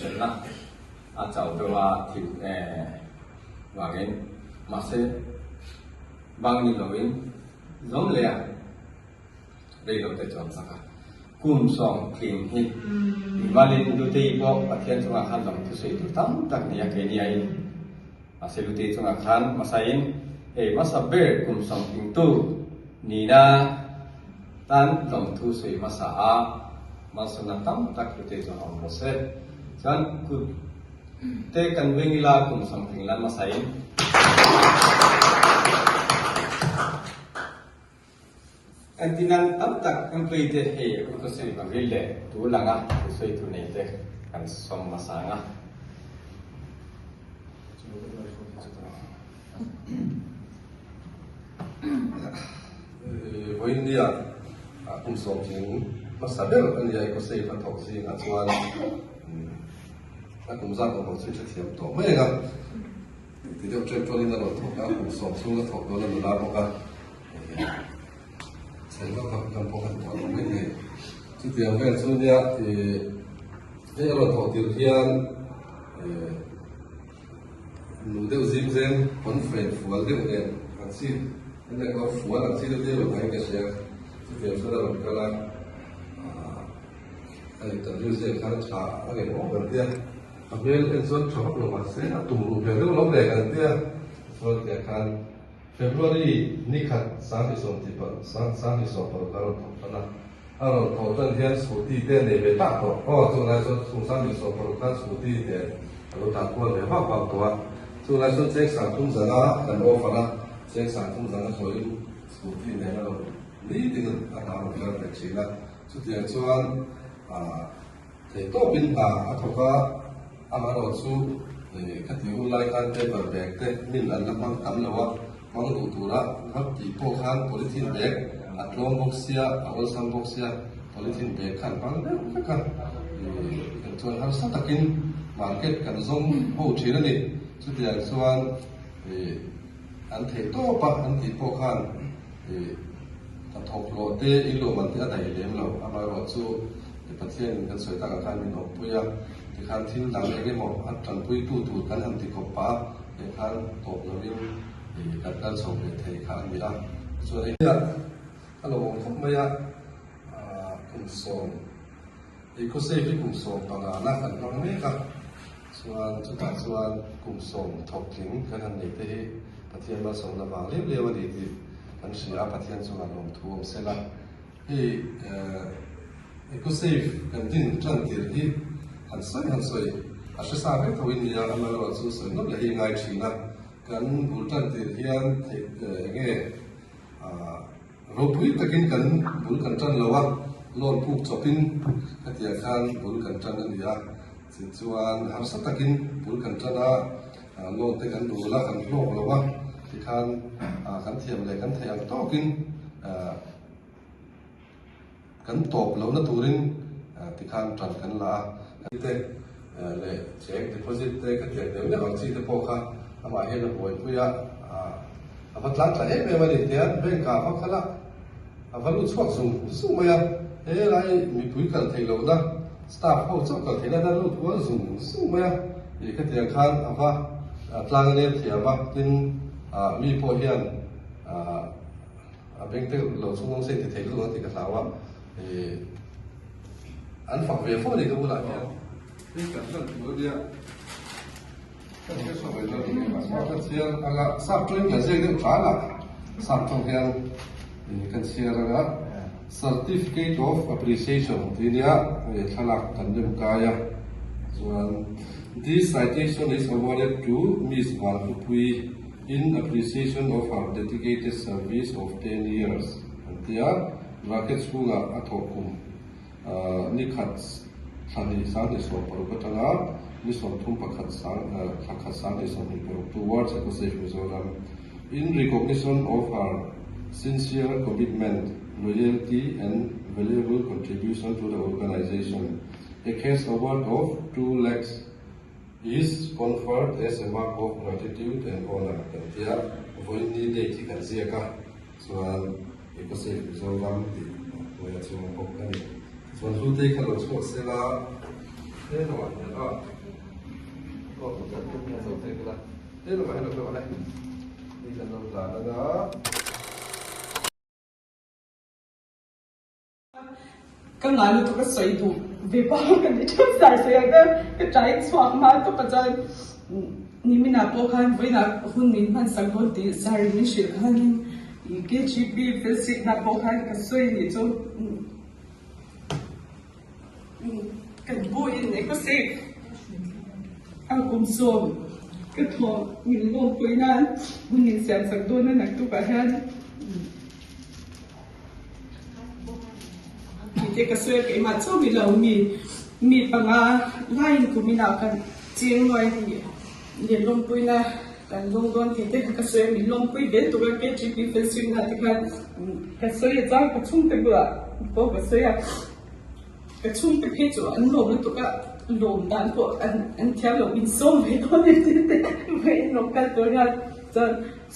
hriselna a chau deuh a thil vangin mahse bang ni loin zawm leh a rei lo te chuan chak a. Kum sawm tling hi mimalin Lutei pawh Pathian chungah khan lawm thusawi tur tam tak nei a keini aiin mahse Lutei chungah khan hmasain hei hmasa ber kum sawm tlingtu nihna tan lawmthu sawi hmasa a malsawmna tam tak Lutei chu a awm rawh se. Chuan kut te kan veng ila kum sawm tling lan hmasain. Antinan tam tak employee te hei an ka sawi vang ril leh tu langa thu sawi tu nei te kan sawm hmasa ang a. Vawiin nia kum sawmtling hmasa ber a nia i kawsei hla thawk zingah chuan a kum zat awm ang chu i hrethiam tawh mai ang a. Ti deuh ṭep ṭawlin a rawn thawk a, kum sawm chhung a thawk dawn a nula bawk a. Chhel vak vak kan pawh kan tuah lo mai thei. Chutiang vel chu nia ih hei a rawn thawh tirh hian ih nu deuh zim zem pawn fen fual deuh nen ang chi enge kawr fual ang chi deuh te a rawn hain ka hria. Chutiang chuan a rawn kal a ah a interview ziak khan a tha a ngei awm kan tia. A hmel en chuan tha vak lo mahse a tum ruh hmel deuh lo ve kan tia. Chuan tiang khan. February ni khat 2026 a rawn thawk tan a, a rawn thawh tan hian scooty te a nei ve tak tawh. Aw, chulai chuan chung 2026 khan scooty nen a lo tlan kual ve vak vak tawh a. Chulai chuan cheng sang thum zanga kan offer a, cheng sang thum zanga hlawhin scooty nen a rawn nitin a hna a rawn kal ve thin a. Chutiang chuan ah theihtawpin hna a thawk a. Amaherawhchu, khati hun lai khan paper bag te min an la hmang tam lo a, hmang duh tura vak tih pawh khan polythene bag a tlawm bawk sia, a awlsam bawk sia, polythene bag khan hmang deuh vek a, kan chuan harsa takin market kan zawng ho thin a ni. Chutiang chuan an theih tawp a an tih pawh khan hnathawk hlawh te, inlawm an te a daih lem lo. Amaherawhchu, Pathianin kan sawi takah khan min awmpui a, tikhan thil dang eng emaw a tanpuitu tur kan han ti khawp pah a, heng khan tawp lovin kan kal chho ve thei kha a ni a. Chuan hei hian a lo awm khawp mai a, kum sawm, Ecosafe hi kum 15 na kan hmang mek a, chuan chutah chuan kum sawm thawk tling kan han nei te hi Pathian malsawmna vang leu leu a ni tih kan hria a, Pathian chungah lawmthu awm sela. Hei Ecosafe kan din tan tir hi han sawi han sawi a hre sa vek tho in nia, amaherawh chu sawi nawlh leh hi ngai thin a, kan bul tan tir hian theih enge ropui takin kan bul kan tan lo a, loan puk chawpin khatiang khan bul kan tan a ni a, tichuan harsa takin bul kan tan a, loan te kan rul a, kan hlawk lo a, tikhan kan thiam leh kan theih ang tawkin. Kan tawp lohna turin tikhan tan kan la a. Te leh cheng deposit te ka tiang deuh deuh ang chi te pawh kha amah hian a buaipui a, a va tlan tla em em a ni tian bank ah va kal a, a va lut chhuak zung zung mai a, helai mipui kal theih lohna staff ho chauh kal theihna hian a lut kual zung zung mai a, ih khatiang khan a va tlang lem thiam a, tin mi pawh hian. A beng te lo chhung awm se ti thei lutuk ang tih ka hlau a, ih an fak ve fo a ni ka bulah hian. Hei kan hlan tur a nia, ka hre chhuak ve dawn ni mahse ka chhiar anga sap tawngin kan ziak deuh tlan a, sap tawng hian ih kan chhiar anga Certificate of Appreciation tih nia thlalak kan nem kai a, chuan This citation is awarded to Miss Vanhlupuii. In appreciation of her dedicated service of 10 years an ti a, bracket chhungah a thawk kum ni khat thla hnih 2016 atanga ni 31 thla khat 2026 towards Ecosafe Mizoram in recognition of her sincere commitment, loyalty and valuable contribution to the organisation, a cash award of 2 lakhs Is conferred as a mark of gratitude and honour kan tia, vawiin date hi kan ziak a, chuan Ecosafe Mizoram tih hnuaiah chuang bawk a ni. Tichuan Hlutei kha lo chhuak sela. Ka ngai lutuk a sawi duh ve pah ka ni ṭheuh zai sawi ang em ka ṭai chhuak hma tawp a chuan niminah pawh khan vawiinah hun min hman sak dawn tih sir min hrilh khanin KGP felsikna pawh khan ka sawi a nih chu. Kan buin ecosave a kum sawm ka thawh min lawmpui nan hun min siam sak dawn a naktukah hian tih te ka sawi a keimah chauh ni lo mi mi panga laiin kuminah kan cheng nuai tih leh lawmpuina kan zawng dawn tih te kha ka sawi a min lawmpui ve tuk a KGP fencing na te khan ka sawi a chuan ka chhungte bulah pawh ka sawi a ka chhungte phei chu an lawm lutuk a lawm dan pawh an an thiam lo min sawm ve dawn em tih te vawiin lawm kal tur hian chuan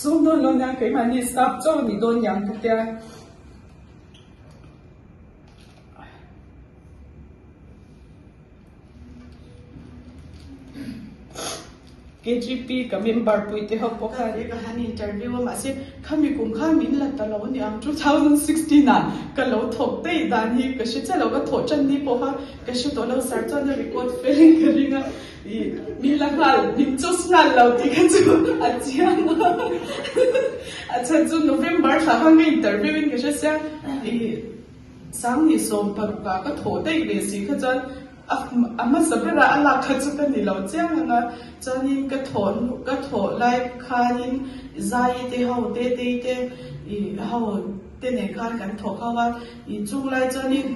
sum dawn lo nia keimahni staff chauh a ni dawn niang ka tia. KGP ka member pui te ho pawh khan ka han interview a mahse khami kum khan min la ta lo a ni ang 2016 ah ka lo thawk daih dan hi ka hre chiah lo ka thawh tan ni pawh kha ka hre tawh lo sir chuan a record fel in ka ring a ih min la nghal min choose nghal lo tih kha chu a chiang a a chhan chu November thla khan ka interview in ka hre sia ih Sangni 16 ah ka thawh daih leh si kha chuan a hmasa berah a lak kha chu ka ni lo chiang ang a, chuanin ka thawh ka thawh lai khanin Zai te ho te tei te ih ho te nen khan kan thawk ho a, ih chung lai chuanin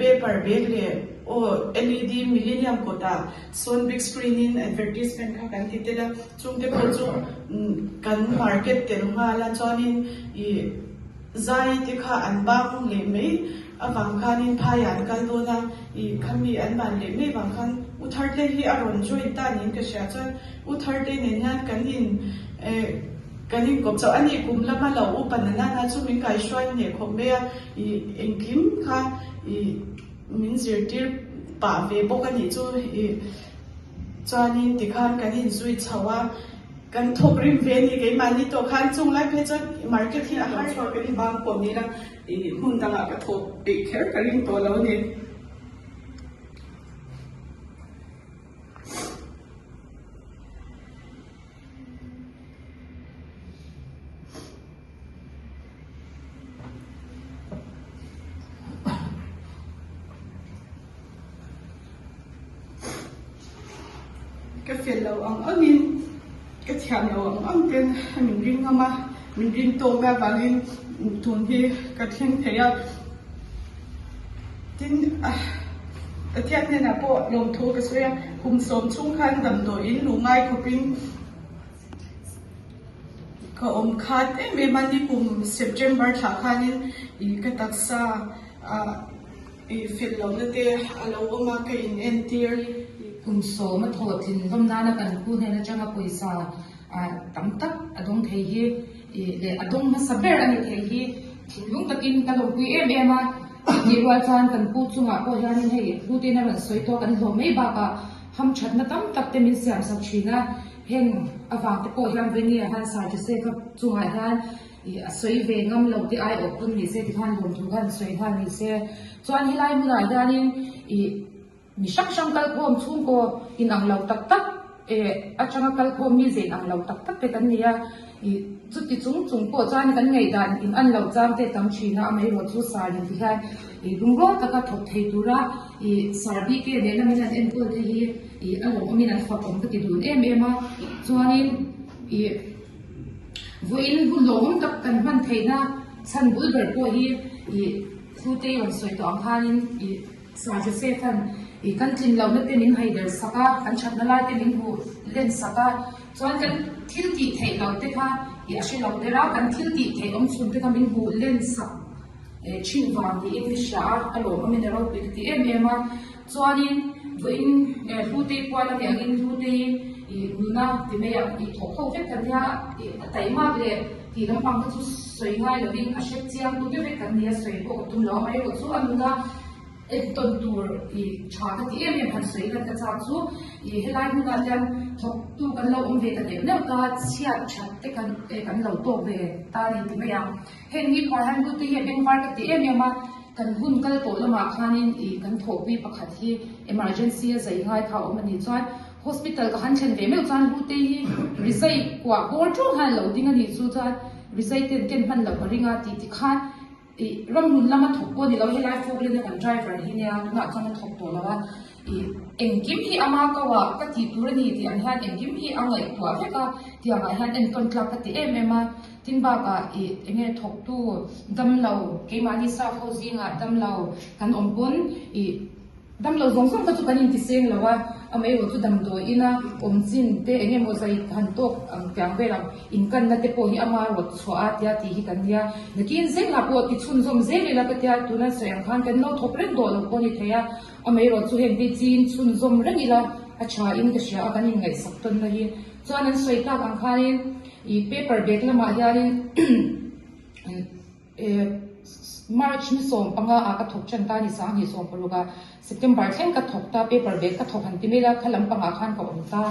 paper bag leh aw LED Millennium kawtah sawn big screen in advertisement kha kan ti tel a, chungte pawh chu kan market tel nghal a chuanin ih. Zai te kha an bang leh mai avang khanin phaiah an kal dawn a, ih khami an ban leh mai vang khan U Tharte hi a rawn join ta niin ka hria chuan U Tharte nen hian kan in eh kan inkawp chauh a ni kum lama lo upa na nana chu min kaihruai hneh khawp mai a, ih engkim kha ih min zirtir pah ve bawk a nih chu ih chuanin tikhan kan inzui chho a. Kan thawk rim ve a ni keimahni tawh khan chung lai phei chuan market hi a har chhuak ka ni vang pawh ni la ih hmun dangah ka thawk peih kher ka ring tawh lo a ni. Ka fel lo ang angin, ka thiam lo ang ang ten min ring ngam a, min rin tawk avangin tun hi ka thleng thei a. Tin, Pathian hnenah pawh lawmthu ka sawi a, kum sawm chhung khan damdawiin luh ngai khawpin ka awm khat em em a, nikum September thlah khanin ka taksa ah Ih fel lohna te a lo awm a, ka in entir. Kum sawma thawh tlin hlawm nana kan pu hnen atanga pawisa tam tak a dawng thei hi leh a dawng hmasa ber a ni thei hi thinlung takin ka lawmpui em em a. Tih rual chuan kan pu chungah pawh hianin hei pu tein a rawn sawi tawh kan hlawm mai bakah hamthatna tam tak te min siamsak thin a, heng avang te pawh hian Venia hian Sir Joseph-a chungah hian Ih a sawi ve ngam lo te ai awh pawn ni se tikhan lawmthu khan sawi nghal ni se. Chuan helai hmunah hianin ih mi hrang hrang kalkhawm chhungkaw inang lo tak tak eh atanga kalkhawm mi ze inang lo tak tak te kan ni a. Ih chuti chung chung pawh chuan kan ngaihdan in an lo chang te tam thin a, amaherawh chu sar in tihian ih lungrawl taka thawk thei tura ih sar bik e nena min han enkawl te hi ih a lawmawmin an fakawm ka ti dun em em a. Chuanin ih. Vawiin hun lawmawm tak kan hman theihna chhan bul ber pawh hi ih Hlutei rawn sawi tawh ang khanin ih Sir Joseph an ih kan tlin lohna te min haider sak a, kan thatna lai te min hmuh len sak a, chuan kan thil tih theih loh te kha ih a hre lo der a, kan thil tih theih awm chhun te kha min hmuh len sak thin vang niin ka hria a, a lawmawmin a ropui ka ti em em a. Chuanin vawiin Hlutei pual a nih angin Hlutei ih nuna ti mai ah ih thawk ho vek kan nia, ih a taihmak leh tih lampang kha chu sawi ngai lovin a hre chiang tu deuh vek kan nia, sawi pawh ka tum lo amaherawh chu a nuna Entawn tur i tha ka ti em em han sawi lan ka chak chu i helai hmunah hian thawktu kan lo awm ve ta neuh neuh ta chhiat that te kan kan lo tawk ve ta a ni ti mai ang. Heng ni khuai hian lut te hi a bengvar ka ti em em a, kan hun kal tawh lamah khanin i kan thawhpui pakhat hi emergency a zai ngai kha a awm a nih chuan hospital ka han thlen ve meuh chuan hlute hi rizai kuah bawr ṭung hian a lo ding a nih chu chuan rizai ten ken hman loh ka ring a tih tikhan Ih ramhlun lama thawk pawh a ni lo, helai Falkland a kan driver hi nia tunah chuan a thawk tawh lo a, ih engkim hi ama ko ah ka tih tur a ni tih ang hian engkim hi a ngaihtuah vek a, tiangah hian entawn tlak ka ti em em a, tin bakah ih enge thawktu damlo keimahni staff ho zingah damlo kan awm pawn ih. Damlo zawng zawng kha chu kan intiseng lo a, amaherawh chu damdawi ina awm chin te eng emaw zai han tawk ang tiang vel ang inkanna te pawh hi ama rawt chhuah a tia tih hi kan nia. Nakin zelah pawh ti chhunzawm zel ila ka tia tuna sawi ang khan kan lo thawk reng dawh lo pawh a ni thei a, amaherawh chu heng te chin chhunzawm reng ila a tha in ka hria a kan inngaihsak tawnna hi. Chuan an sawi tak ang khanin ih paper bag lamah hianin March ni 15 ah ka thawk ṭan ta a ni, 2016 ah September thleng ka thawk ta, paper bag ka thawk han ti mai la, kha lampang ah khan ka awm ta.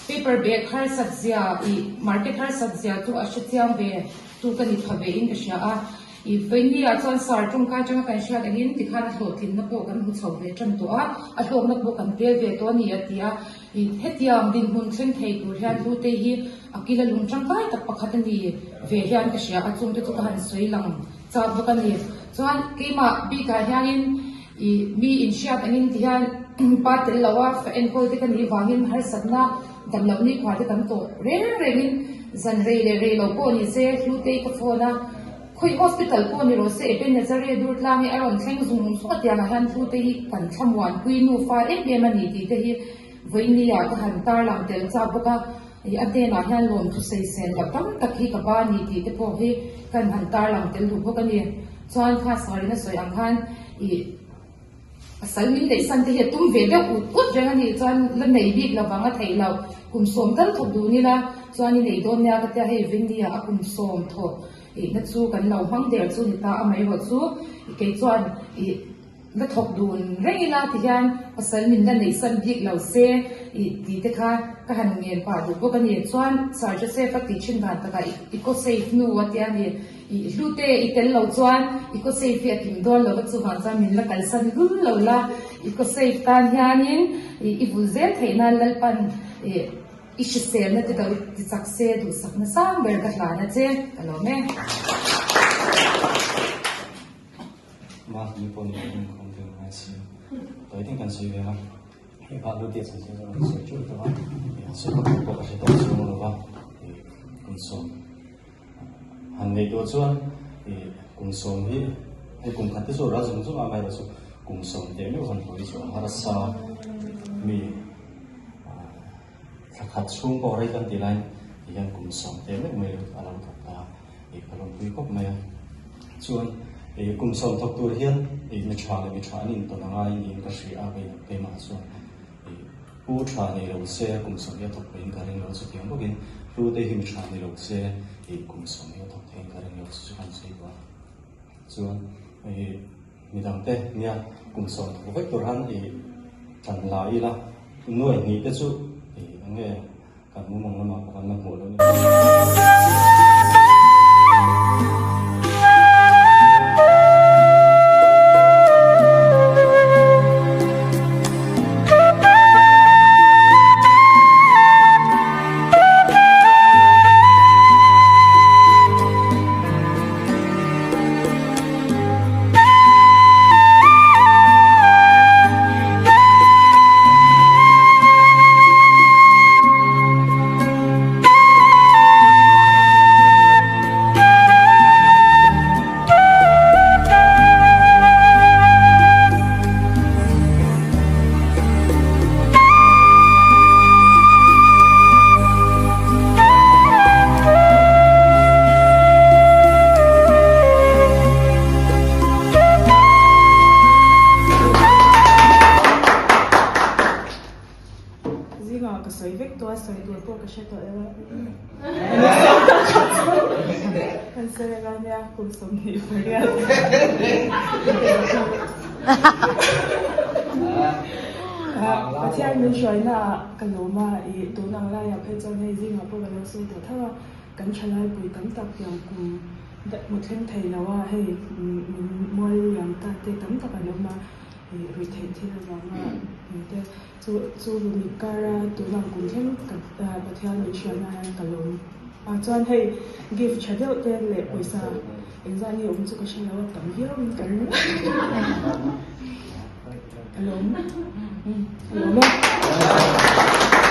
Paper bag harsat zia ih market harsat zia chu a hre chiang ve chu ka ni pha ve in ka hria a. Ih vawiini ah chuan sar tawngkai atanga kan hriat angin tikhan a hlawhtlinna pawh kan hmu chho ve ṭan tawh a, a hlawkna pawh kan tel ve tawh a ni a ti a. Ih hetiang dinhmun thleng thei tur hian hlute hi a kila lung tangkai tak pakhat a ni ve hian ka hria a, chungte chu ka han sawi lang chak bawk a ni. Chuan keimah bikah hianin ih mi inhriat angin ti hian pa tel lo a fa enkawl te ka nih vangin harsatna damloh nikhua te kan tawh reng rengin zan rei leh rei lo pawh ni se hlute ka phone a, Khawi hospital pawh ni rawh se, Ebenezer-e dur tlang hi a rawn thleng zung zung a tiangah hian thute hi kan thlamuanpui nufa em em a ni tih te hi vawinia ka han tarlang tel chak bawk a, ih a hnenah hian lawmthu sawisel loh tam tak hi ka ba a ni tih te pawh hi kan han tarlang tel duh bawk a ni. Chuan kha Sarina sawi ang khan ih. Pasal min neih san te hi a tum ve deuh ut ut reng a nih chuan la nei bik lo vang a theih loh. Kum sawm tal thawk dun ila chuan i nei dawn nia ka tia hei Vinny-a a kum sawm thawk ihna chu kan lo hmang der chu ni ta a amaherawh chu kei chuan ih la thawk dun reng ila ti hian pasal min la neih san bik lo se ih tih te kha ka han ngen pah duh bawk a ni. Chuan Sir Joseph-a tih thin dan takah i kaw safe nu a tia ni. I hlute i tel lo chuan i kaw safe hi a kim dawn lo va, chuvang chuan min la kalsan lul lo la, i kaw safe tan hianin i vul zel theih nan Lalpan i hriselna te ka ti chak se duhsakna sang ber ka hlan a che, ka lawm e. Mahni pawh ni lovin khawm ve ngai si. Tawi tin kan sawi ve a, hei bak hlute chan chu kan sawi teuh tawh a, sawi vak pawh ka hre tawh chuang lo va, kum sawm. Han ngaihtuah chuan kum sawm hi hei kum khat te chu ral zung zung a amaherawh chu kum sawm teh meuh han hawi chu a harsa mi thla khat chhung pawh rei kan tih laiin tihian kum sawm teh meuh mai a lo thawk ta a ka lawmpui khawp mai a chuan kum sawm thawk tur hian mi tha leh mi tha an intawn a ngai niin ka hria a keimah chuan. Pu tha nei lo se kum sawm hi a thawk theiin ka ring lo chutiang bawkin Pu te hi mi tha ni lo se ih kum sawm hi a thawk theiin ka ring lo chu chu kan sawi duh a. Chuan ih midang te nia kum sawm thawk vek tur han ih tan la ila nuai hnih te chu ih eng nge kan mumang lamah pawh kan la hmuh lo ni. Zingah ka sawi vek tawh a, sawi tur pawh ka hre tawh lo a. Kan sawi anga nia kum 28. Pathian min hruaina ah ka lawm a, ih tun ang laiah phei chuan hei zingah pawh ka lo sawi tawh tho a, kan thalai pui tam tak tiang kum hmu thleng thei lo a, hei min mual liam ta te tam tak an awm a, ih ruih theih thil avanga te chu chu mi kara tun ang kum thleng Pathian min hruaina hian ka lawm a, chuan hei gift tha deuh te leh pawisa Engzah nge awm chu ka hre lo a, tam viau in ka ring. Ka lawm. Ka lawm e.